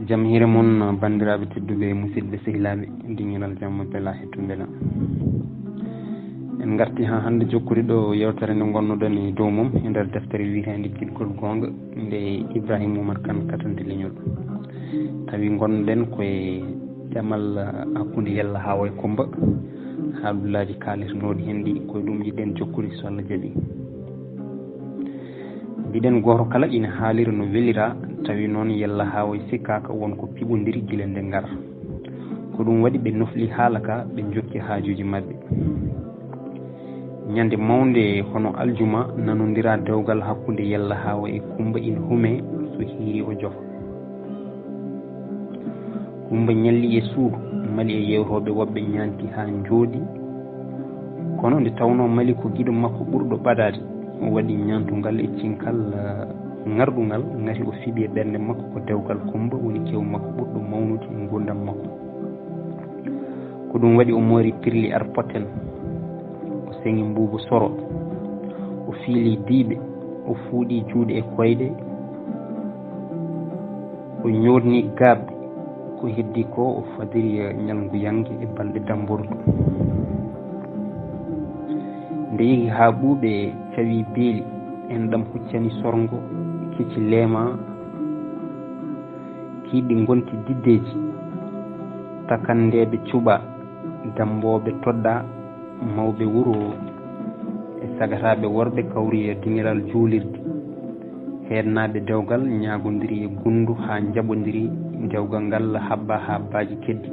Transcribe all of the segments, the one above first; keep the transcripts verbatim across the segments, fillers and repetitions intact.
Jam hiire mon, banndiraaɓe tedduɓe, musidɓe, sehilaaɓe, diŋiral jamma bela hettu mbela. En ngarti haa hannde jokkude ɗo yeewtere nde ngonnoɗen e dow mum e nder deftere wiyeteende Giɗgol Goonga nde Ibrahima Oumar Kane katante leñol. Tawi ngonnoɗen koye jamal hakkunde Yalla Haawa e Kummba, haalullaaji kaalitinooɗi heen ɗi, ko ɗum njiɗɗen jokkude so Allah jaɓi. Mbiɗen gooto kala ina haalira no welira, tawi noon Yalla Haawa sikkaaka won ko piɓondiri gila nde ngara. Ko ɗum waɗi ɓe nofli haala ka, ɓe njokki haajuuji maɓɓe. Ñande mawnde hono aljuma nanondira dewgal hakkunde Yalla Haawa e Kummba ina hume, so hiiri o jofa. Kummba ñalli e suudu, mali e yeewtooɓe woɓɓe ñaanti haa njooɗi. Kono nde tawnoo mali ko giɗo makko ɓurɗo ɓadaade, o waɗi ñaantungal e cinkal, eh, ŋarɗungal, ŋati o fiɓi e ɓernde makko ko dewgal Kummba woni kewu makko ɓurɗo mawnude e nguurndam makko. Ko ɗum waɗi o moori pirli arpoten, o seŋi mbuubu soro, o fiili diiɓe, o fuuɗi juuɗe e koyɗe, o ñoorni gaaɓɗe. Ko heddi ko o fadiri ñalngu yannge e balɗe dambordu. Nde yehi haa ɓuuɓe cawi beeli, enɗam huccani sorgo, keci leema, kiiɗi ngonti diddeeji, takandeeɓe cuɓa, dammbooɓe toɗɗa, mawɓe wuro e sagataaɓe worɓe kawri e diŋiral juulirde. Heednaaɓe dewgal ñaagondiri e gunndu haa njaɓondiri, dewgal ngal haɓɓa haa baaji keddi.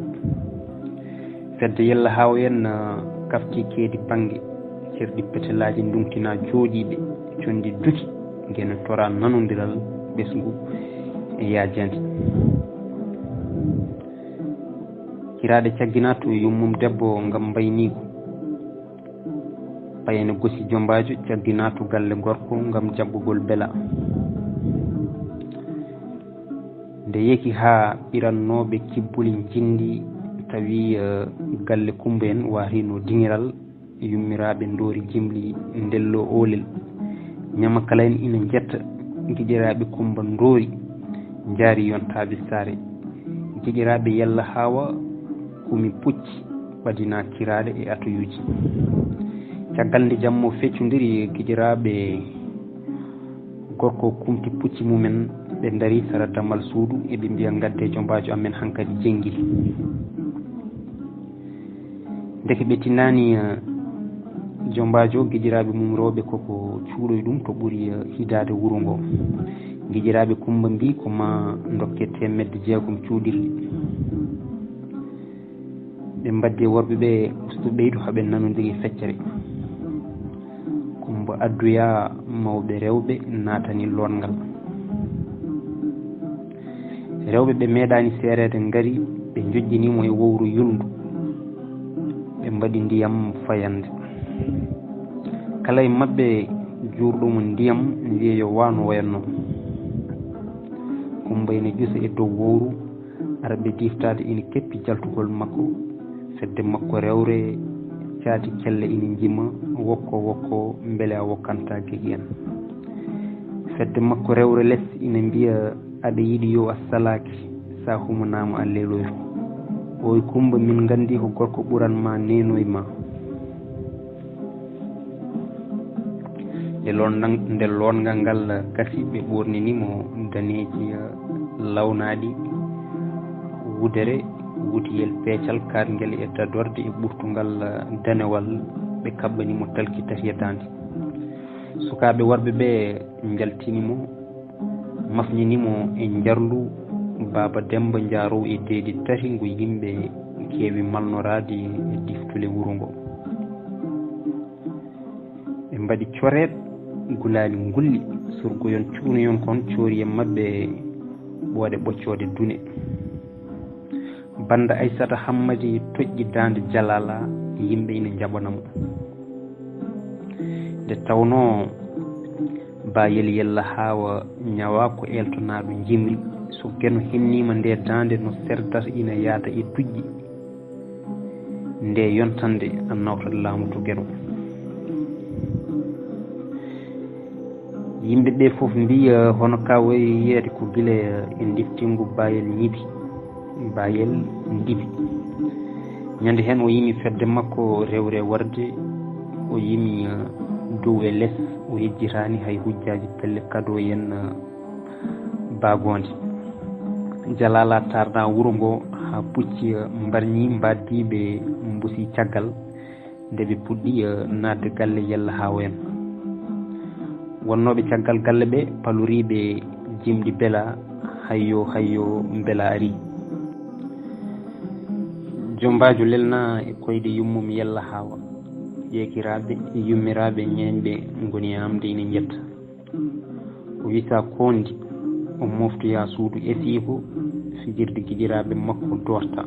Fedde Yalla Haawa en, ah, kafti keedi bannge, cerɗi petelaaji nduŋtinaa jooɗiiɓe, conndi duki, ngeno toraa nanondiral ɓesngu e yaajaande. Kiraaɗe cagginaa to yummum debbo ngam mbayniigu. Payene gosi jombaajo cagginaa to galle gorko ngam jaɓɓugol bela. Nde yehi haa ɓirannooɓe kibbuli njinndi, tawi, eh, galle Kummba en waatino diŋiral, yummiraaɓe ndoori jimli ndello oolel. Ñamakala en ina njetta, giƴiraaɓe Kummba ndoori, njaari yontaaɓe saare. Giƴiraaɓe Yalla Haawa kumi pucci, ɓadinaa kiraaɗe e atoyuuji. Caggal nde jammo feccondiri, giƴiraaɓe gorko kumti pucci mumen, ɓe ndarii sara damal suudu, eɓe mbiya, "Ngaddee jombaajo amen hankadi jenngi." Ndeke ɓe tinnaani, eh, jombaajo, giƴiraaɓe mum rewɓe koko cuuɗoyi ɗum to ɓuri, eh, hidaade wuro ngo. Giƴiraaɓe Kummba mbii ko maa ndokke teemedde jeegom cuuɗirli. Ɓe mbaddi e worɓe ɓe ustu ɓeydu haa ɓe nanondiri e feccere. Kummba addoya mawɓe rewɓe naatani lootngal. Rewɓe ɓe meeɗaani seereede ngari, ɓe njoƴƴini mo e wowru yulndu. Ɓe mbaɗi ndiyam fayannde. Kala e maɓɓe juurɗo mo ndiyam wiye yo waano wayatno. Kummba ene ƴusa e dow wowru, arɓe diftaade ina keppi jaltugol makko. Fedde makko rewre, caati kelle ina njima, "Wokko, wokko, mbele a wokkanta geƴi en?" Fedde makko rewre les ina mbiya, "Aɗa yiɗi yo a salaaki, sa humanaama a leloyru." "Ooy Kummba, min nganndi ko gorko ɓuran ma neenoy ma." Nde lootngal, nde lootngal ngal gasi, ɓe ɓoornini mo daneeji lawnaaɗi, wudere, wutiyel peecal, kaatngel e dadorde e ɓurtungal danewal, ɓe kaɓɓani mo talki tati e daande. Sukaaɓe worɓe ɓe njaltini mo, mafñini mo e njarlu Baaba Demmba Njaarow e deedi tati ngu yimɓe keewi malnoraade e diftule wuro ngo. Ɓe mbaɗi coreet, gulaali ngulli, surgoyon cuunoyon kon coori e maɓɓe ɓooɗe ɓoccoode dune. Bannda Aysata Hammadi toƴƴi daande Jalaala, yimɓe ina njaɓana mo. Nde tawnoo Ba Yel Yella Haawa ñawaa ko eeltonaaɗo njimri, so Geno henniima nde daande no serdata ina yaada e duƴƴi. Nde yontande a nawtat laamu to Geno. Yimɓe ɓe fof mbiya hono ka wayi yiyeede ko gila e ndiftingu Bayel ñibi, Bayel ndibi. Ñande heen o yimi fedde makko rewre warde, o yimi, eh, dow e les, o yejjitaani hay hujjaaji pelle kado en, eh, baagoonde. Jalaala tarda wuro ngo haa pucci, eh, mbarñi mbaaddiiɓe mbusi caggal. Nde ɓe puɗɗi, eh, naatde galle Yalla Haawo en. Wonnooɓe caggal galle ɓe paloriiɓe jimɗi bela, hayyo, hayyo, mbela ari. Jombaajo lelna e koyɗe yummum Yalla Haawa. Ƴeekiraaɓe, yummiraaɓe, ñeeñɓe ngoni e amde ina njetta. O wisa kondi, o moftoya suudu esiiko, fijirde giƴiraaɓe makko doorta.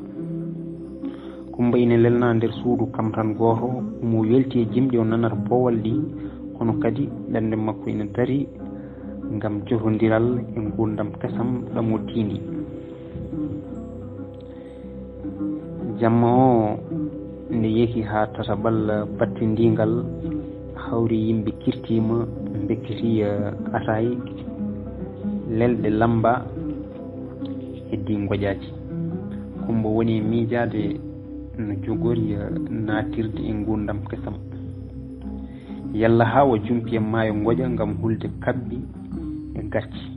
Kumba ina lelna nder suudu kam tan gooto, omo welti e jimɗi o nanata boowal ɗi, kono kadi ɓernde makko ina dari ngam jotondiral e nguurndam kesam ɗam o tiindi. Jamma o nde yehi haa tataɓal battindiingal, hawri yimɓe kirtiima, mbekkiti, eh, ataay, lelɗe lamba, heddi ngoƴaaji. Kumba woni e miijaade no jogori, eh, naatirde e nguurndam kesam. Yalla Haawa jumpi e maayo ngoƴa ngam hulde kaɓɓi e gacce.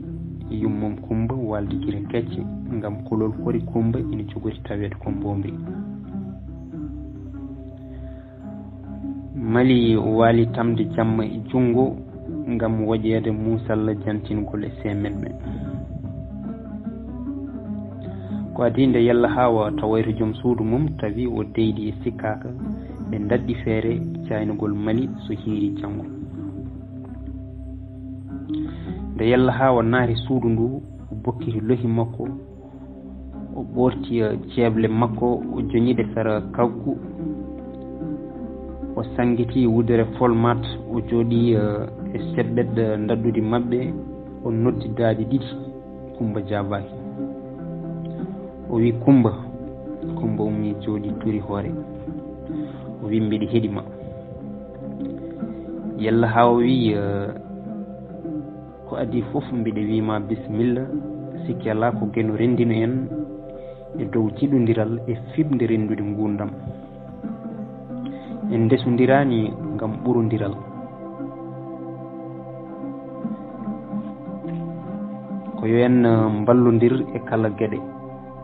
Yummum Kumba waaldi gite kecce ngam kulol kori Kumba ina jogori taweede ko mboomri. Mali waali tamde jamma e junngo ngam woƴeede muusalla jantingol e seemenɓe. Ko adii nde Yalla Haawa tawoyta joom suudu mum, tawi o deydi e sikkaaka, ɓe ndaɗɗi feere jaaynugol Mali so hiiri janngo. Nde Yalla Haawa naati suudu ndu, o bokkiti lohi makko, o ɓoorti, eh, ceeble makko, o joñi ɗe sara kaggu, o sanngiti wudere folmat, o jooɗi, eh, e seɓɓet, eh, ndaɗɗudi maɓɓe, o noddi daaɗi ɗiɗi. Kumba jaabaaki. O wi, "Kumba." Kumba ummi jooɗi turi hoore. O wi, "Mbiɗi heɗi ma." Yalla Haawa wi, eh, "Ko adii fof mbiɗa wi ma bisimilla, sikki alaa ko geno renndino en e dow jiɗondiral e fiɓnde renndude nguurndam." En ndesondiraani ngam ɓurondiral. Ko yo en, eh, mballondir e kala geɗe.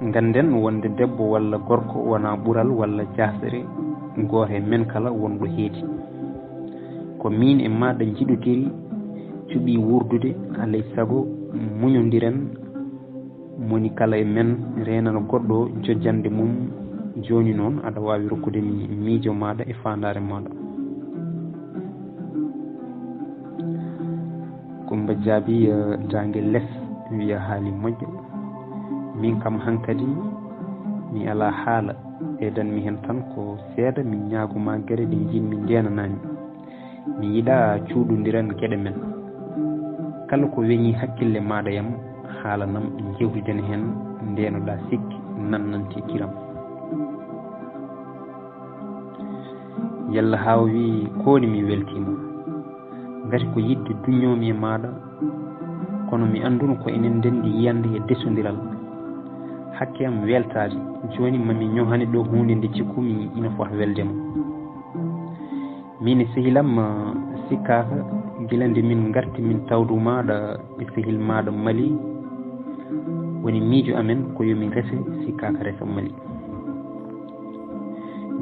Ngannden wonde debbo walla gorko wonaa ɓural walla jaasere, gooto e men kala wonɗo heedi. Ko miin e maaɗa njiɗotiri, cuɓii wuurdude, alay sago muñondiren. Moni kala e men reenana goɗɗo jojjannde mum. Jooni noon, aɗa waawi rokkude mi miijo maaɗa e faandaare maaɗa. Kumba jaabi, eh, daange les, wiya, "Haali moƴƴo. Min kam hankadi mi alaa haala, ɓeydan mi heen tan ko seeɗa, mi ñaago ma geɗe ɗe njiɗmi ndeenanaa mi." Mi yiɗaa cuuɗondiren geɗe men. Kala ko weñi hakkille maaɗa yam, haalanam, njeewtiden heen, ndeenoɗaa sikki, nannantikiram. Yalla Haawa wi, "Kooni mi weltiima. Ngati ko yiɗde duñoomi e maaɗa, kono mi annduno ko enen ndenndi yiyannde e desondiral. Hakke am weltaade, jooni ma mi ñohane ɗo huunde nde cikkumi ina fota welde ma." Min e sehil am, eh, sikkaaka, gila nde min ngarti min tawdu maaɗa e sehil maaɗa Mali, woni miijo amen ko yo min rese, sikkaaka resa Mali.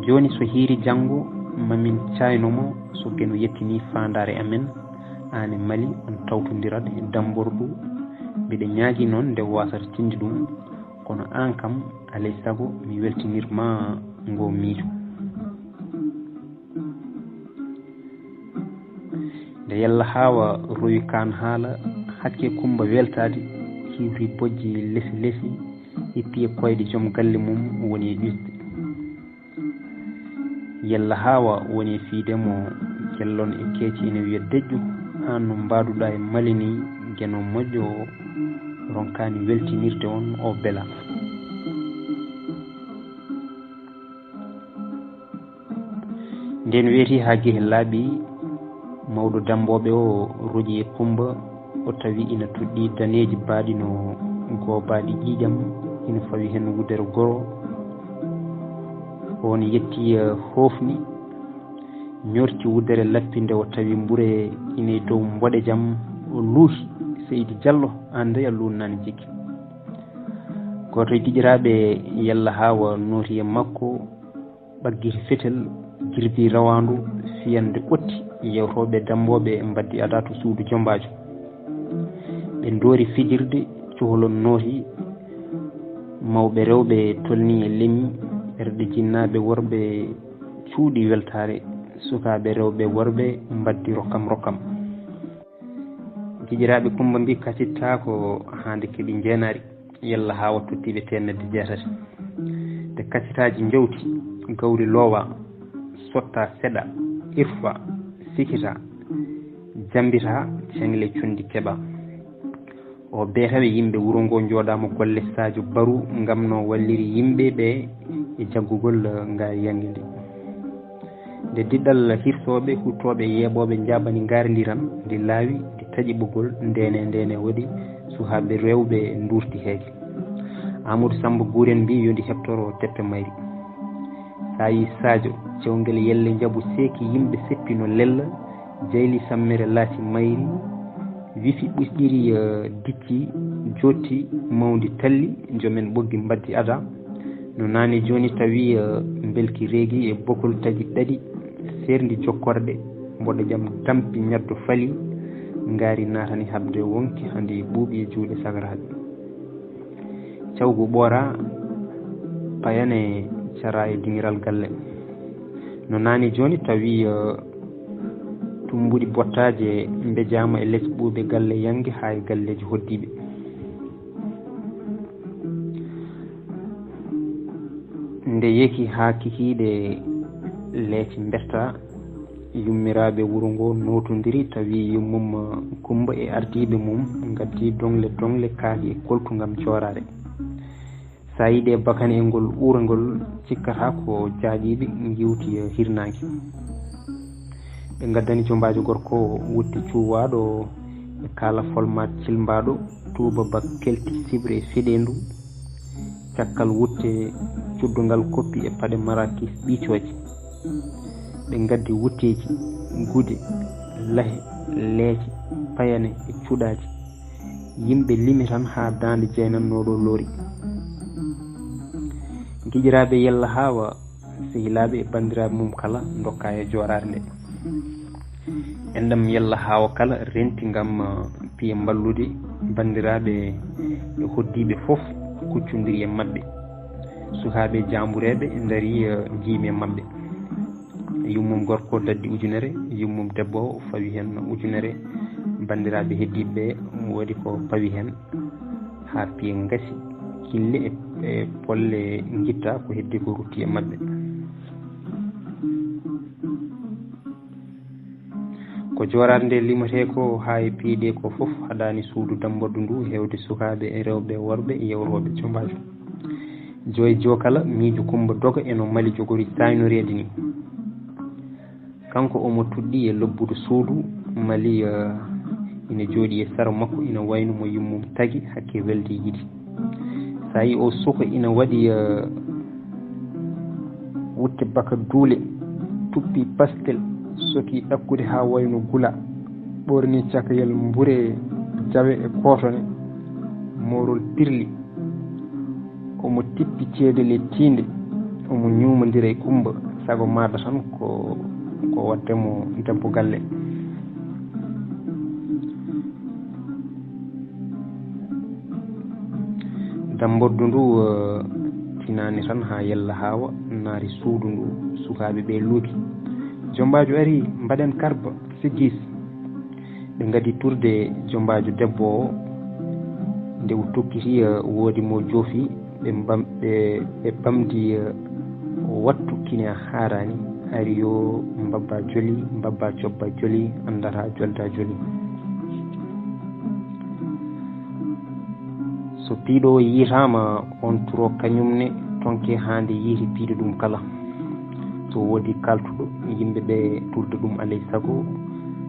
Jooni so hiiri janngo, ma min caayno mo, so geno yettini faandaare amen, aan e Mali on tawtondirat e dammbordu. Mbiɗa ñaagi noon nde waasata tinde ɗum, kono aan kam, alay sago mi weltinir ma ngo miijo. Nde Yalla Haawa rowi kaan haala, hakke Kumba weltaade, hiwri bojji lesi lesi, hippi e koyɗe joom galle mum woni e ƴuusde. Yalla Haawa woni e fiyde mo, jellon e keeci ina wiya, "Deƴƴo, aan no mbaaduɗaa e Mali ni, geno moƴƴo o ronkaani weltinirde on o bela." Ndeen weeti haa gehe laaɓi, mawɗo dammbooɓe o roƴi e Kumba, O tawi ina tuɗɗi daneeji baaɗi no goobaaɗi ƴiiƴam, ina fawi heen wudere goro. On yetti, eh, hoofni, ñorti wudere lappi nde o tawi mbure ina e dow mboɗejam. O luuhi, "Seydi Jallo, aan dey a luunnaani jikki." Gooto e giƴiraaɓe Yalla Haawa nooti e makko, ɓaggiti fetel, jirbi rawaandu, fiyande ɓotti, yewtooɓe dammbooɓe mbaddi adaa to suudu jombaajo. Ɓe ndoori fijirde, cuholon nooti, mawɓe rewɓe tolni e lemmi, ɓerɗe jinnaaɓe worɓe cuuɗi weltaare, sukaaɓe rewɓe worɓe mbaddi rokkam rokkam. Giƴiraaɓe Kummba mbii, "Kacittaako haa nde keɓi njeenaari." Yalla Haawa totti ɓe teemedde jeetati. Nde kacitaaji njowti, gawri loowa, sotta seɗa, irfa, sikita, jambita, ceŋle conndi keɓa. O beetawe yimɓe wuro ngo njooɗaama golle Sadio Barou ngam no walliri yimɓe ɓe e jaggugol ngaari yannge ndi. Nde diɗɗal hirsooɓe, huttooɓe, yeeɓooɓe njaaɓani ngaari ndi tan, ndi laawi, ndi taƴi ɓoggol, ndeene, ndeene waɗi, suhaaɓe rewɓe nduurti heege. Amadou Samba Guuren mbii, "Yo ndi heɓtoro teppe mayri." Saayi Sadio, cewngel yelle njaɓu seeki yimɓe seppi no lella, jayli sammere laati mayri, wifi ɓusɗiri, eh, dicci, jotti, mawndi talli, jomen ɓoggi mbaddi ada. No naane jooni tawi, eh, mbelki reegi e bokol taƴi ɗaɗi, seerndi jokkorɗe, mboɗo jam dampi ñaddo fali, ngaari naatani haɓde wonki hande ɓuuɓi e juuɗe sagaraaɓe. Cawgu ɓoora, payane cara e diŋiral galle. No naane jooni tawi, eh, tumbuɗi bottaaje mbejaama e les ɓuuɓe galle yannge haa e galleeji hoddiiɓe. Nde yeki haa kikiiɗe leeci mberta, yummiraaɓe wuro ngo nootondiri, tawi yummum Kummba e ardiiɓe mum ngaddi doŋle doŋle, kaaki e koltu ngam jooraade. Saayiiɗe bakane e ngol uurangol cikkata ko jaaƴiiɓe ngiwti hirnaange. Ɓe ngaddani jombaajo gorko wutte cuuwaaɗo e kaala folmaat cilmbaaɗo, tuuba bak kelti sibre e feɗeendu, cakkal wutte cuddungal koppi e paɗe marakis ɓiicooje. Ɓe ngaddi wutteeji, gude, lahe, leece, payane e cuɗaaje. Yimɓe limi tan haa daande jeynannooɗo loori. Giƴiraaɓe Yalla Haawa, sehilaaɓe e banndiraaɓe mum kala ndokka e jooraare nde. Enɗam Yalla Haawa kala renti ngam, uh, piye mballude banndiraaɓe e hoddiiɓe fof kuccondiri e maɓɓe. Sukaaɓe jaambureeɓe ndari, uh, njiimi e maɓɓe. Yummum gorko daddi ujunere, yummum debbo o fawi heen ujunere. Banndiraaɓe heddiiɓe ɓe waɗi ko pawi heen, haa piye ngasi, kille e, e polle ngitta, ko heddi ko rutti e maɓɓe. Ko jooraade nde limatee ko haa e piiɗe ko fof haɗaani suudu dammboddu ndu heewde sukaaɓe e rewɓe e worɓe yewrooɓe jombaajo. Joy jokala miijo Kummba doga eno mali jogori saaynoreede ni. Kanko omo tuɗɗi e lobbudu suudu, mali, eh, ina jooɗi e sara makko, ina wayno mo yummum tagi, hakke welde yiɗi. Saayi o suka ina waɗi, eh, wutte baka duule, tuppi pastel, soki ɗakkude haa wayno gula, ɓorni cakayel mbure, jawe e kootone, moorol pirli. Omo tippi ceedel e tiinde, omo ñuumondira e Kummba, sago maada tan ko, ko waɗde mo debbo galle. Dammboddu ndu, eh, tinaani tan haa Yalla Haawa naati suudu ndu, sukaaɓe ɓe luuki. Jombaajo ari, mbaɗen karba, siggis. Ɓe ngaddi turde jombaajo debbo o, nde o tokkiti, eh, woodi mo joofi, ɓe mbam-, ɓe, ɓe ɓamdi, eh, wattu kine a haaraani, ari yo mbabba joli, mbabba cobba joli, anndata jolda joli. So piiɗo o yiitaama, on turo kañum ne tonke haa nde yiiti piiɗo ɗum kala. So woodi kaltuɗo, yimɓe ɓe turda ɗum alay sago,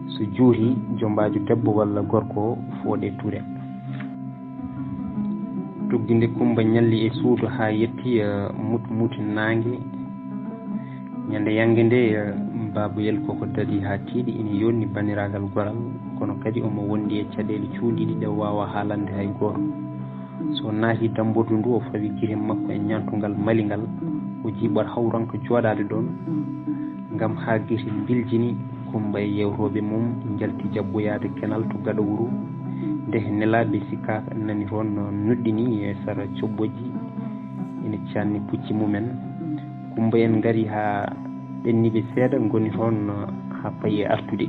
So juuti, jombaajo debbo walla gorko fooɗe ture. Tuggi nde Kummba ñalli e suudu haa yetti, eh, mut muti naange. Ñande yannge nde, eh, Baabuyel koko dadi haa tiiɗi, ina yonni banniraagal goral, kono kadi omo wondi e caɗeele cuuɗiiɗe ɗe waawa haalande hay gooto. So naati dambordu ndu, o fawi gite makko e ñantungal mali ngal, o jiiɓat hawranko jooɗaade ɗoon, ngam haa gite mbiljini Kummba e yewtooɓe mum njalti jabboyaade kenal to gaɗa wuro. Nde nelaaɓe sikkaaka nani toon nuɗɗini e sara coɓɓoji ina caanni pucci mumen. Kummba en ngari haa ɓenniiɓe seeɗa ngoni toon haa payi e artude.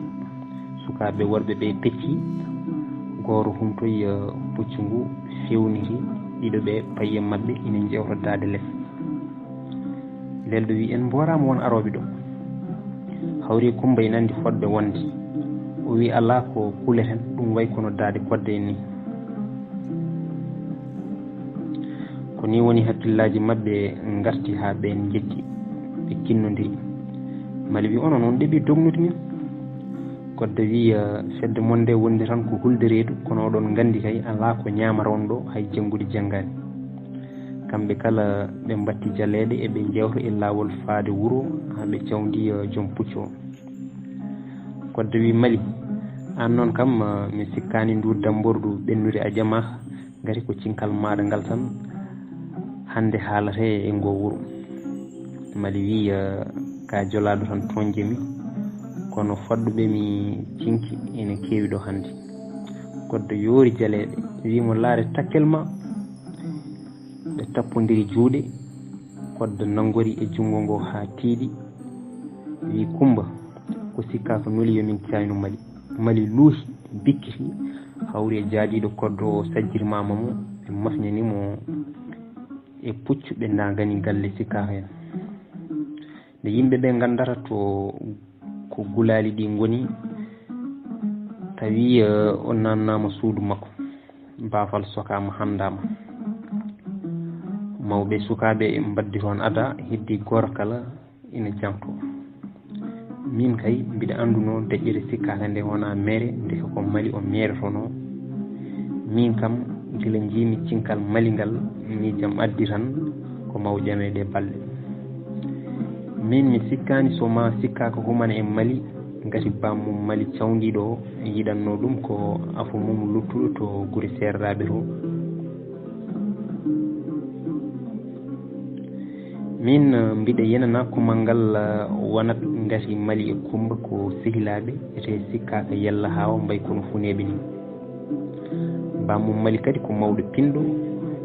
Sukaaɓe worɓe ɓe pecci, gooto humtoyi, eh, puccu ngu fewniti, ɗiɗo ɓe payi e maɓɓe ina njewta daade les. Lelɗo wi, "En mbooraama won arooɓe ɗo." Hawri e Kummba ina anndi fodɓe wonde. O wi, "Alaa ko kuleten, ɗum wayi kono daade kodde en ni." Ko ni woni hakkillaaji maɓɓe ngarti haa ɓeen njetti, ɓe kinnondiri. Mali wi, "Onon, on ɗeɓi dognude min?" Kodde wi, "Eh, fedde mon nde wondi tan ko hulde reedu, kono oɗon nganndi kay alaa ko ñaamata on ɗo, hay jenngude jenngaani." Kamɓe kala ɓe mbatti jaleeɗe e ɓe njewta e laawol faade wuro haa ɓe cawndi, eh, joom puccu o. Kodde wi, "Mali, aan noon kam, eh, mi sikkaani ndu dambordu ɓennude a ƴama, ngati ko cinkal maaɗa ngal tan hannde haalate e ngo wuro." Mali wi, "Eh, ka jolaaɗo tan toñje mi, kono fodɓe ɓe mi cinki ene keewi ɗo hannde." Kodde yoori jaleeɗe, wi mo, "Laare takkel ma." Ɓe tappondiri juuɗe, kodde nanngori e junngo ngo haa tiiɗi, wi, "Kummba, ko sikkaaka nuli yo min caaynu Mali." Mali luuhi, bikkiti, hawri e jaaɗiiɗo koddo o sajjirmaama mo, ɓe mafñani mo e puccu, ɓe ndagani galle sikkaaka en. Nde yimɓe ɓe nganndata to ko gulaali ɗi ngoni, tawi, eh, o naannaama suudu makko, baafal sokaama, hanndaama. Mawɓe sukaaɓe mbaddi toon ada, heddi gooto kala ina jaŋto. Miin kay, mbiɗa anndunoo deƴƴere sikkaaka nde wonaa meere, ndeke ko Mali o meerotonoo. Miin kam, gila njiimi cinkal Mali ngal, miijam addi tan ko maw ƴame ɗe balɗe. Miin mi sikkaani so ma sikkaaka humana e Mali, ngati bammum Mali cawndiiɗo o yiɗannoo ɗum ko afo mum luttuɗo to gure seereraaɓe to. Min, eh, mbiɗa yenana kumal ngal, eh, wonat ngati Mali e Kummba ko sehilaaɓe, ete sikkaaka yalla haa o mbay kono funeeɓe ni. Bammum Mali kadi ko mawɗo pinɗo,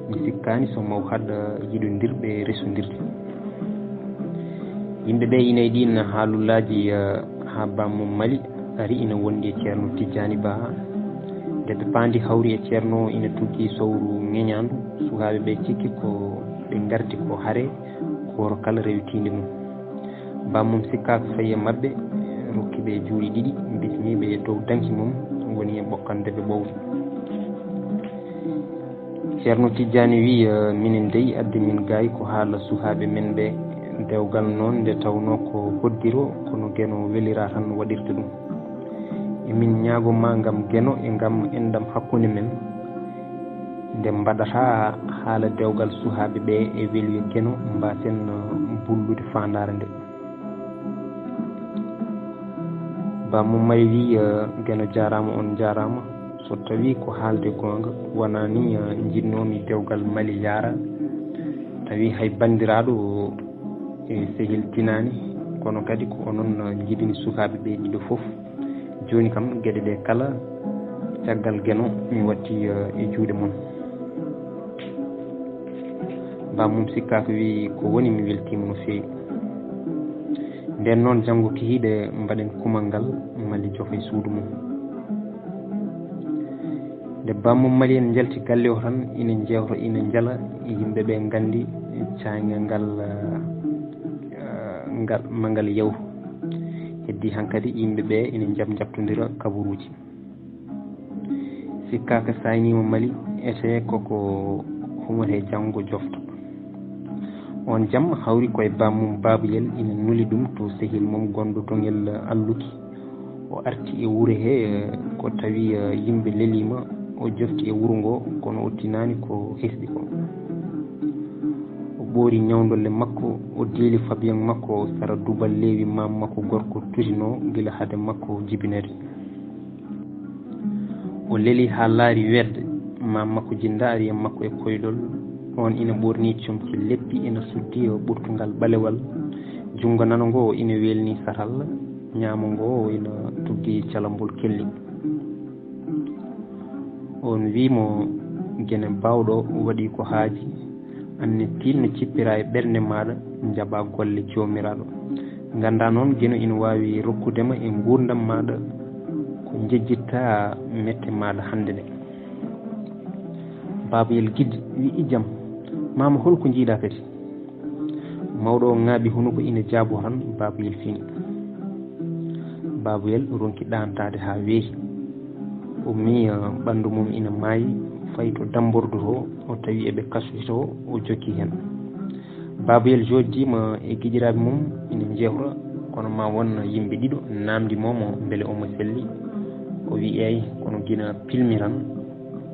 mi sikkaani so maw haɗ, eh, yiɗondirɓe resondirde. Yimɓe ɓe ina e ɗiin haalullaaji, eh, haa bammum Mali ari ina wondi e Ceerno Tijjaani Ba. Nde ɓe paandi hawri e Ceerno ina tuggi sowru ŋeñaandu, sukaaɓe ɓe cikki ko ɓe ngardi ko hare, gooto kala rewitiinde mum. Bammum sikkaaka fayi e maɓɓe, rokki ɓe juuɗe ɗiɗi, bismii ɓe e dow danki mum, woni e ɓokkande ɓe ɓowto. Ceerno Tijjaani wi, eh, minen dey addi min gaay ko haala sukaaɓe men ɓe, dewgal noon nde tawnoo ko hoddiro, kono Geno welira tan waɗirta ɗum. Emin ñaago ma ngam Geno e ngam enɗam hakkunde men, nde mbaɗata haala dewgal sukaaɓe ɓe e weluye Geno, mbaasen, eh, bullude faandaare nde. Bammum Mali wi, eh, Geno jaaraama, on jaaraama. So tawi ko haalde goonga, wonaa ni, eh, njiɗnoomi dewgal Mali yaara. Tawi hay banndiraaɗo e sehil tinaani, kono kadi ko onon, eh, njiɗini sukaaɓe ɓe ɗiɗo fof. Jooni kam, geɗe ɗe kala, caggal Geno, mi watti, eh, e juuɗe mon. Bammum sikkaaka wi, ko woni, mi weltiima no feewi. Nden noon, janngo kihiiɗe mbaɗen kumal ngal, Mali jofa e suudu mum. Nde bammum Mali en njalti galle o tan, ina njewta, ina njala, yimɓe ɓe nganndi caayga ngal, eh, ngal, ma ngal yawtu. Heddi hankadi yimɓe ɓe ina njaɓ njaɓtondira kaburuuji. Sikkaaka saayniima Mali, etee koko humata e janngo jofta. On jam hawri koye bammum Baabuyel ina nuli ɗum to sehil mum gonɗo to ngel alluki. O arti e wuro he, ko tawi, eh, yimɓe leliima, o jofti e wuro ngo, kono o tinaani ko hesɗi ko. O ɓoori ñawndolle makko, o diili fabiyaŋ makko sara duballeewi maam makko gorko tutinoo gila hade makko jibinede. O leli haa laari weetde, maam makko jinda ari e makko e koyɗol. On ina ɓorni comci leppi, ina suddi ɓurtungal ɓalewal. Junngo nano ngo ina welni saral, ñaamo ngo ina tuggi calambol kelli. On wi mo, gene baawɗo waɗi ko haaji, anne tinno cippira e ɓernde maaɗa, njaɓa golle joomiraaɗo. Ngannda noon geno ina waawi rokkude ma e nguurndam maaɗa ko njejjitta mette maaɗa hannde nde. Babayel Giddi wi, ijjam, maama, hol ko njiiɗa kadi? Mawɗo o ŋaaɓi hunuko ina jaabo tan, Babayel fini. Babayel ronki ɗaantaade haa weehi. O mii, eh, ɓanndu mum ina maayi, fayi to dambordu to, o tawi eɓe kaswi to, o jokki heen. Babayel jooɗdiima e giƴiraaɓe mum ina njeewta, kono ma won yimɓe ɗiɗo naamndi mo mo mbele omo selli. O wi, eey, kono gina pilmi tan,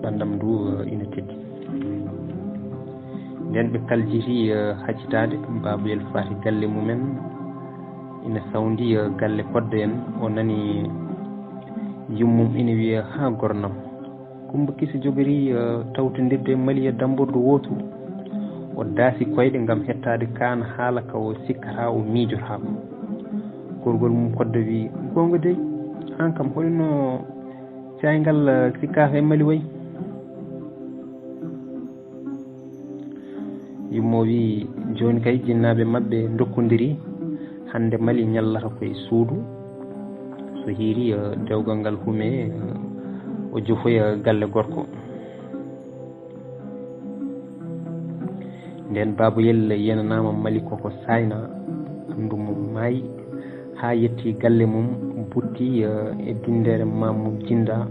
ɓanndam ndu, eh, ina teddi. Nden ɓe kaljiti, eh, haccitaade, Babayel faati galle mumen, ina sawndi, eh, galle kodde en. O nani yummum ina wiya, haa gornam, Kumba Kisi jogori, eh, tawtondirde Mali e dambordu wootu. O daasi koyɗe ngam hettaade kaan haala ka o sikkata o miijotaako. Gorgol mum kodde wi, goonga dey, aan kam hoyno cayngal, eh, sikkaaka e Mali way? Yummo wi, jooni kay jinnaaɓe maɓɓe ndokkondiri, hannde Mali ñallata koye suudu, so hiiri, eh, dewgal ngal hume, eh, o jofoya galle gorko. Nden Babayel yenanaama Mali koko saayna, ɓanndu mum maayi, haa yetti galle mum, butti, eh, e binndere maam mum jinda,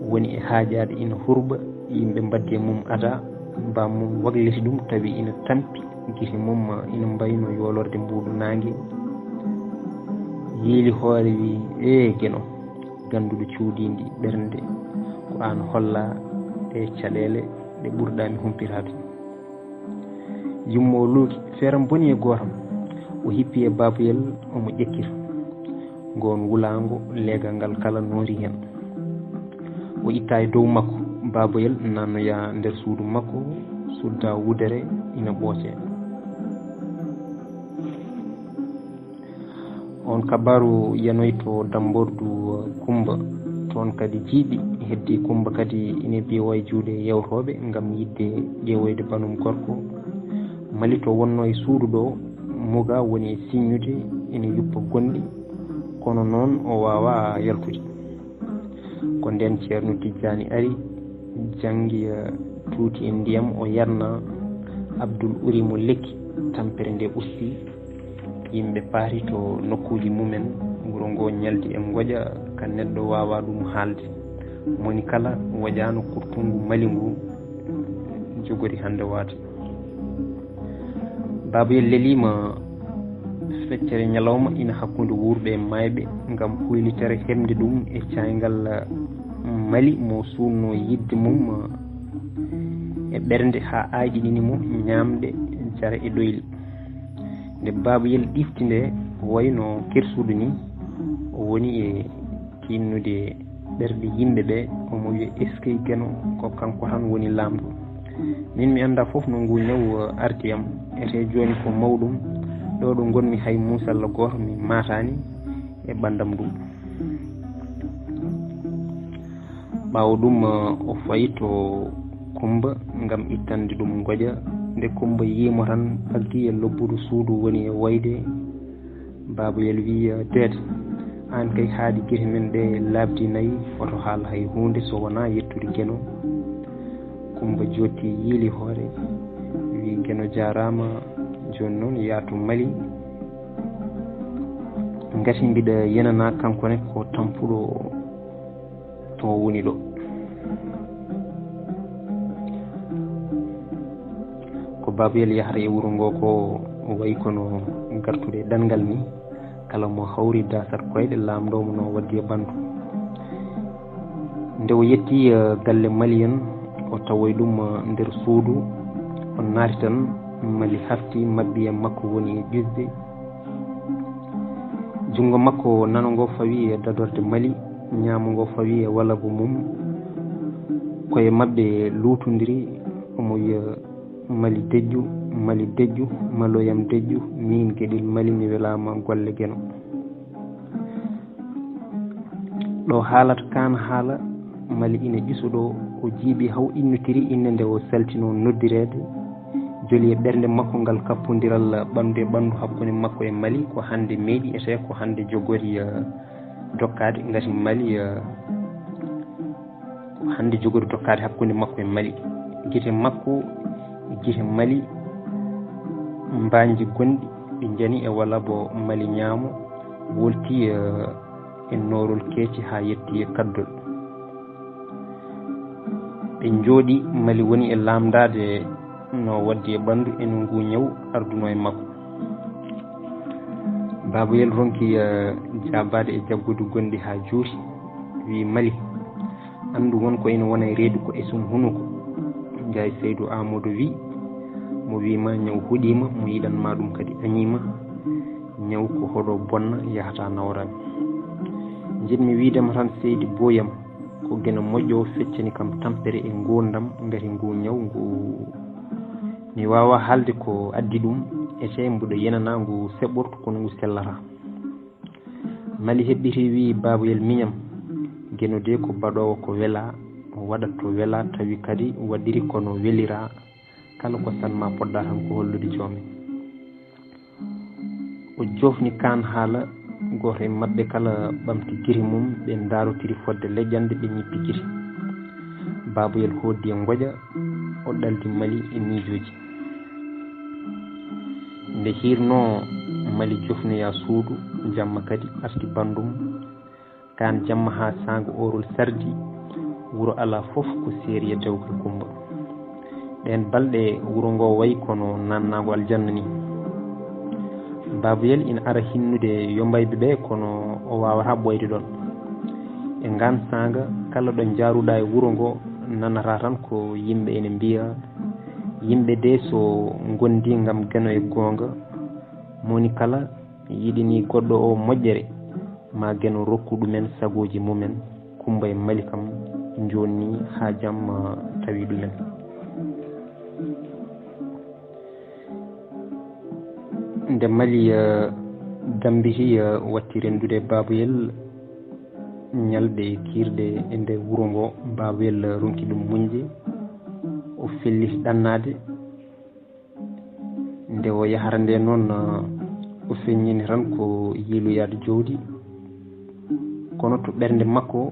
woni e haajaade ina hurɓa, yimɓe mbaddi e mum ada, baam mum wakliti ɗum tawi ina tampi, gite mum, eh, ina mbayno yoolorde mbuuɗu naange. Yiili hoore wi, ee geno, gannduɗo cuuɗiindi ɓernde, ko aan holla ɗe caɗeele ɗe ɓurɗaa mi humpitaade. Yummo o luuki, feeram boni e gootam. O hippi e Babayel, omo ƴekkita. Ngoon wulaango, leegal ngal kala noori heen. O itta e dow makko, Babayel nannoya nder suudu makko, sudda wudere ina ɓooce. On kabaaru yanoyi to dambordu Kumba. Toon kadi jiiɓi, heddi Kumba kadi ina biwa e juuɗe yewtooɓe ngam yiɗde ƴeewoyde banum gorko. Mali to wonno e suudu ɗo, Muga woni e siññude, ina yuppa gonɗi, kono noon o waawaa yaltude. Ko ndeen Ceerno Tijjaani ari, janngi, eh, tuuti e ndiyam, o yarna. Abdul uri mo lekki, tampere nde usti. Yimɓe paari to nokkuuji mumen, wuro ngo ñaldi e ngoƴa ka neɗɗo waawaa ɗum haalde. Moni kala woƴaano kurtungu Mali ngu jogori hannde waade. Babayel leliima feccere ñalawma ina hakkunde wuurɓe e maayɓe ngam huylitere heɓde ɗum e cayngal Mali mo suunnoo yiɗde mum e ɓernde haa aayɗinini mo ñaamde jara e ɗoyli. Nde Babayel ɗifti nde wayno kersuɗo ni, o woni e tinnude ɓerɗe yimɓe ɓe, omo wiya, "Eskey geno, ko kanko tan woni laamɗo. Min mi annda fof no ngu ñaw arti am, ete jooni ko mawɗum, ɗo ɗo ngonmi hay muusalla gooto mi maataani e ɓanndam ndu." Ɓaawo ɗum, o fayi to Kumba ngam ittande ɗum ngoƴa. Nde Kumba yii mo tan, aggi e lobbudu suudu woni e wayde. Babayel wi'i, "Deet, aan kay haaɗi gite men ɗe laaɓdi nayi, hoto haal hay huunde so wonaa yettude Geno." Kumba jooɗti yiili hoore, wi'i, "Geno jaaraama, jooni noon yaa to Mali. Ngati mbiɗa yenana kanko ne ko tampuɗo to woni ɗo." Ko Babayel yahata e wuro ngo ko wayi kono gartude ɗanngal ni. Kala mo hawri dasat koyɗe, laamɗo mo no waddi e ɓanndu. Nde o yetti, eh, galle Mali en, o tawoy ɗum, eh, nder suudu, o naati tan, Mali hafti, maɓɓi e makko woni e ƴuusde. Junngo makko nano ngo fawi e dadorde Mali, ñaamo ngo fawi e walabu mum. Koye maɓɓe luutondiri, omo wiya, "Mali deƴƴu, Mali deƴƴu, maloyam deƴƴu, miin Geɗel Mali mi welaama golle Geno." Ɗo haalata kaan haala, Mali ina ƴusa ɗo, o jiiɓi haw innotiri innde nde o saltino noddireede, joli e ɓernde makko ngal kappondiral ɓanndu e ɓanndu hakkunde makko e Mali, ko hannde meeɗi etee ko hannde jogori, eh, dokkaade ngati Mali, eh, ko hannde jogori dokkaade hakkunde makko e Mali. Gite makko, gite Mali, mbaanji gonɗi, ɗi njani e wala bo Mali ñaamo, wolti, eh, e noorol keeci haa yetti e kaddol. Ɓe njooɗi, Mali woni e laamndaade no waddi e ɓanndu e no ngu ñaw arduno e makko. Baboyel ronki, eh, jaabaade e jaggudu gonɗi haa juuti, wi, "Mali, anndu won ko ina wona e reedu ko e sum hunuko." Njaay Seydu Aamadu wi, "Mo wi ma ñaw huɗii ma, mo yiɗan ma ɗum kadi añii ma. Ñaw ko hoɗo bonna, yahata nawraani." Njiɗmi wiide ma tan, seydi booyam, ko Geno moƴƴo o feccani kam tampere e nguurndam ngati ngu ñaw ngu. Mi waawaa haalde ko addi ɗum, etee mbuɗo yenanaa ngu seɓɓortu kono ngu sellataa. Mali heɓɓiti wi, "Baboyel miñam, Geno de ko baɗoowo ko welaa, o waɗat to welaa, tawi kadi waɗiri kono weliraa, kala ko san ma podda tan ko hollude joome." O jofni kaan haala, gooto e maɓɓe kala ɓamti gite mum, ɓe ndarotiri fodde leƴƴande, ɓe ñippi gite. Baboyel hoddi e ngoƴa, o ɗaldi Mali e miijooji. Nde hiirnoo, Mali jofnoya suudu, jamma kadi arti banndum. Kaan jamma haa saanga oorol sardi, wuro alaa fof ko seeri e dewgal Kummba. Ɗeen balɗe, wuro ngo wayi kono naatnaango aljanna ni. Baboyel ina ara hinnude yombayɓe ɓe, kono o waawataa ɓooyde ɗoon. E ngaan saanga, kala ɗo njaaruɗaa e wuro ngo, nanataa tan ko yimɓe ene mbiya, "Yimɓe de so ngondi ngam Geno e goonga, moni kala yiɗini goɗɗo o moƴƴere, ma Geno rokku ɗumen sagooji mumen." Kummba e Mali kam njonni haa jam, ah, tawi ɗumen. Nde Mali, ah, dambiti, ah, watti renndude Baboyel ñalɗe e kiirɗe e nder wuro ngo, Baboyel ronki ɗum muñde, o felliti ɗannaade. Nde o yahata nde noon, o feññini tan ko yiiloyaade jowdi. Kono to ɓernde makko,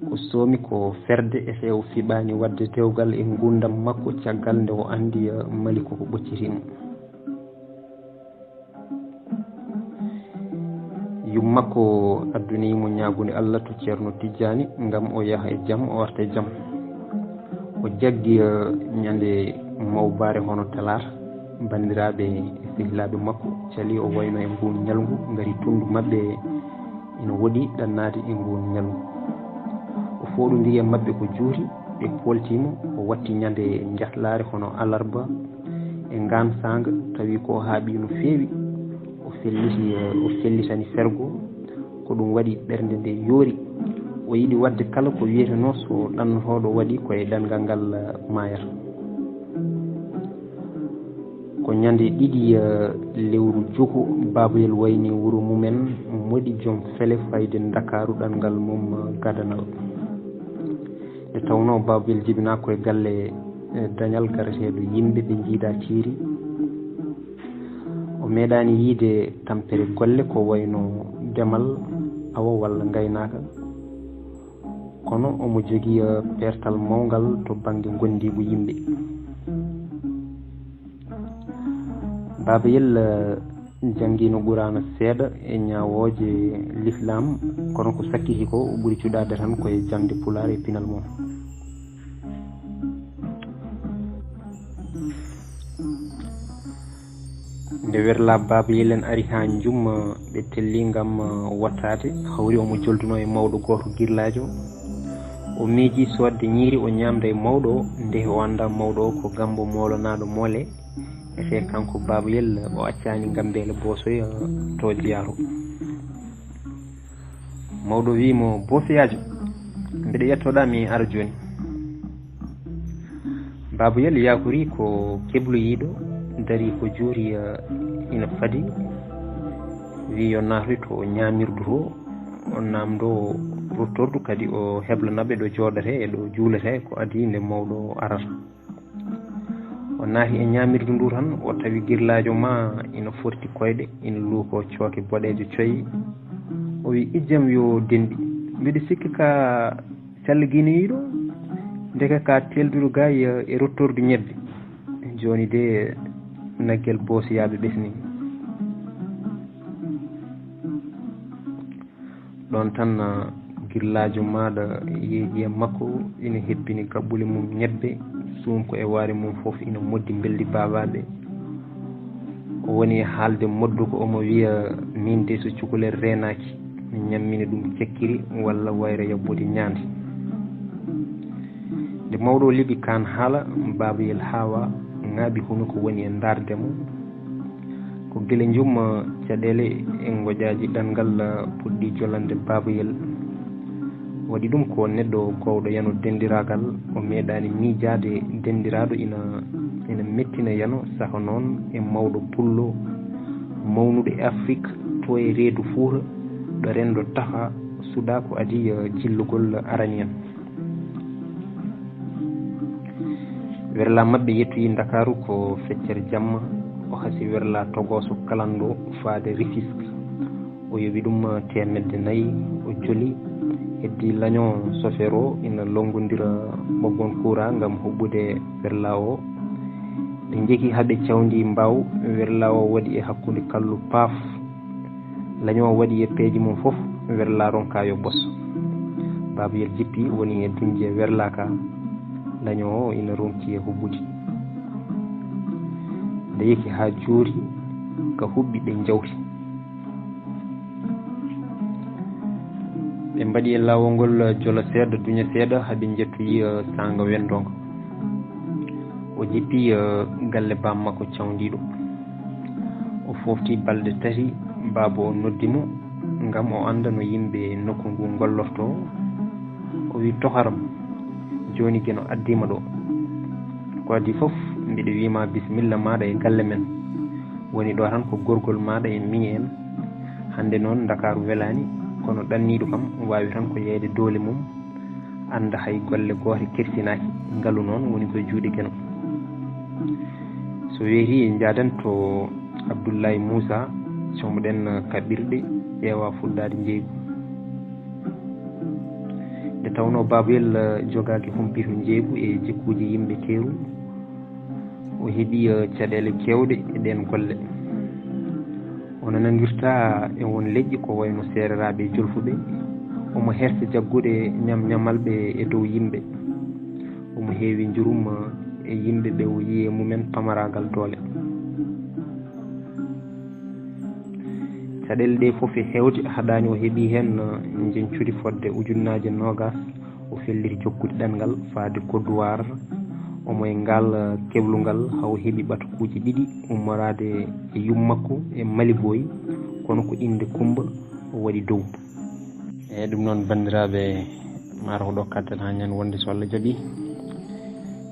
ko soomi ko ferde, etee o fiɓaani waɗde dewgal e nguurndam makko caggal nde o anndi, eh, Mali koko ɓocciti mo. Yumma makko addani mo ñaagunde Allah to Ceerno Tijjaani ngam o yaha e jam, o arta e jam. O jaggi, eh, ñande mawbaare hono talaata, banndiraaɓe e sehilaaɓe makko cali o wayno e nguun ñalngu, ngari tunndu maɓɓe ina woɗi ɗannaade e nguun ñalngu. O fooɗondiri e maɓɓe ko juuti, ɓe pooltii mo, o watti ñande njahlaare hono alarba e ngaan saanga, tawi ko haaɓi no feewi. O felliti, o fellitani fergo, ko ɗum waɗi ɓernde nde yoori. O yiɗi waɗde kala ko wiyetenoo so ɗannotooɗo waɗi ko e ɗanngal ngal maayata. Ko ñande ɗiɗi, eh, lewru juku, Baboyel wayni wuro mumen moɗi joom fele fayde Ndakaaru, ɗanngal mum, eh, gadanal. Nde tawnoo Baboyel jibinaa ko e galle, eh, dañal gareteeɗo yimɓe ɓe njiidaa ciiri. O meeɗaani yiide tampere golle ko wayno demal, awo walla ngaynaaka. Kono omo jogii, eh, peertal mawngal to bannge ngonndiigu yimɓe. Babayel, eh, janngiino Quraana seeɗa e ñaawooje lislaam, kono ko sakkiti ko, o ɓuri cuɗaade tan ko e jaŋde Pulaar e pinal mum. Nde werla Baaba Yel en ari haa njumma, ɓe telli ngam, uh, wattaade, hawri omo jolduno e mawɗo gooto girlaajo. O miiji soodde ñiiri o ñaamda e mawɗo o, nde o annda mawɗo o ko Gambo moolonaaɗo moole. E fee kanko Baaba Yel o accaani Ngambeele Boosoya to Jiyaaru. Mawɗo wi'i mo, "Boosoyaajo, mbeɗa yettoɗaa, mi ara jooni." Baaba Yel yakori ko kebloyiiɗo, dari ko juuri, eh, ina fadi, wi'i yo naatoy to ñaamirdu to, o naamndo ruttordu, kadi o heblana ɓe ɗo jooɗata e ɗo juulata, ko adii nde mawɗo arata. O naati e ñaamirdu ndu tan, o tawi girlaajo ma ina forti koyɗe, ina luuko cooke boɗeejo coy. O wi, "Ijjam yo denɗi, mbiɗa sikki ka callaginiiɗo, ndeke ka telduɗo gay e ruttordu ñebbe." Jooni de naggel boosiyaaɓe ɓesni. Ɗoon tan, ah, girlaajo maaɗa yeeƴi e makko, ina hebbini kaɓɓule mum ñebbe, suum ko e waare mum fof ina moddi mbeldi baabaaɓe. O woni e haalde modduko, omo wiya, "Miin de so cukalel reenaaki, mi ñammina ɗum cekkiri walla wayra yaɓɓude ñaande." Nde mawɗo o liɓi kaan haala, Baaba Yel haawa, ŋaaɓi hunuko woni e ndaarde mo. Ko gila njumma caɗeele e ngoƴaaji ɗanngal puɗɗi jolande Baaba Yel. Waɗi ɗum ko neɗɗo gowɗo yano denndiraagal, o meeɗaani miijaade denndiraaɗo ina, ina mettina yano, saka noon e mawɗo pullo mawnuɗo e Afrik, to e reedu Fuuta, ɗo renndo tafa suɗa ko adii jillugol arani en. Werla maɓɓe yettoyi Ndakaaru ko feccere jamma, o hasi werla togooso kalanndo faade Rufisque. O yoɓi ɗum teemedde nayi, o joli. Heddi laño sofeer o ina lonngondira ɓoggol kuuraa ngam huɓɓude werla o. Ɓe njeki haa ɓe cawndi mbaaw, werla o waɗi e hakkunde kallu paaf. Laño o waɗi e peeje mum fof, werla ronka yo ɓos. Baaba Yel jippi, woni e duñde werla ka, laño o ina ronki e huɓɓude. Nde yeki haa juuri, ka huɓɓi ɓe njawti. Ɓe mbaɗi e laawol ngol jola seeɗa, duña seeɗa, haa ɓe njettoyi, eh, saanga wendonga. O jippi, eh, galle baam makko cawndiiɗo. O foofti balɗe tati, baaba o noddi mo ngam o annda no yimɓe nokku ngu ngollortoo. O wi, "Tokaram, jooni Geno addiima ɗo. Ko adii fof, mbiɗa wiima bisimilla maaɗa e galle men. Woni ɗo tan ko gorgol maaɗa e miñi en. Hannde noon Ndakaaru welaani, kono ɗanniiɗo kam waawi tan ko yeeyde doole mum, annda hay golle goote kersinaaki. Ngalu noon woni koye juuɗe Geno." So weeti, njaaden to Abdullaay Muusa, coomoɗen kaɓirɗe, ƴeewa fuɗɗaade njeeygu. Nde tawnoo Baaba Yel jogaaki humpito njeeygu e jikkuuji yimɓe teeru, o heɓi, eh, caɗeele keewɗe e ɗeen golle. O nanondirta e won leƴƴi ko wayno seereraaɓe e jolfuɓe. Omo hersa jaggude ñam-ñamalɓe e dow yimɓe. Omo heewi njurum, eh, e yimɓe ɓe o yiyi e mumen pamaraagal doole. Caɗeele ɗe fof e heewde haɗaani o heɓi heen, eh, njeñcudi fodde ujunnaaje noogaas. O felliti jokkude ɗanngal faade Kodduwaar. Omo e ngaal, eh, keblungal, haa o heɓi ɓatakuuji ɗiɗi ummoraade e yummakko e Mali Boy, kono ko innde Kummba o waɗi dow. Eeyi, ɗum noon, banndiraaɓe, maaro ko ɗo kadden haa ñande wonde, so Allah jaɓi.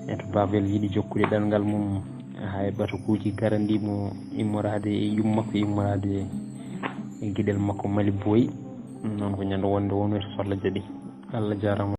E to Baaba Yel yiɗi jokkude ɗanngal mum, haa e ɓatakuuji garandi mo immoraade e yummakko, immoraade e giɗel makko Mali Boy. Noon ko ñande wonde wonir, so Allah jaɓi. Allah jaaraama.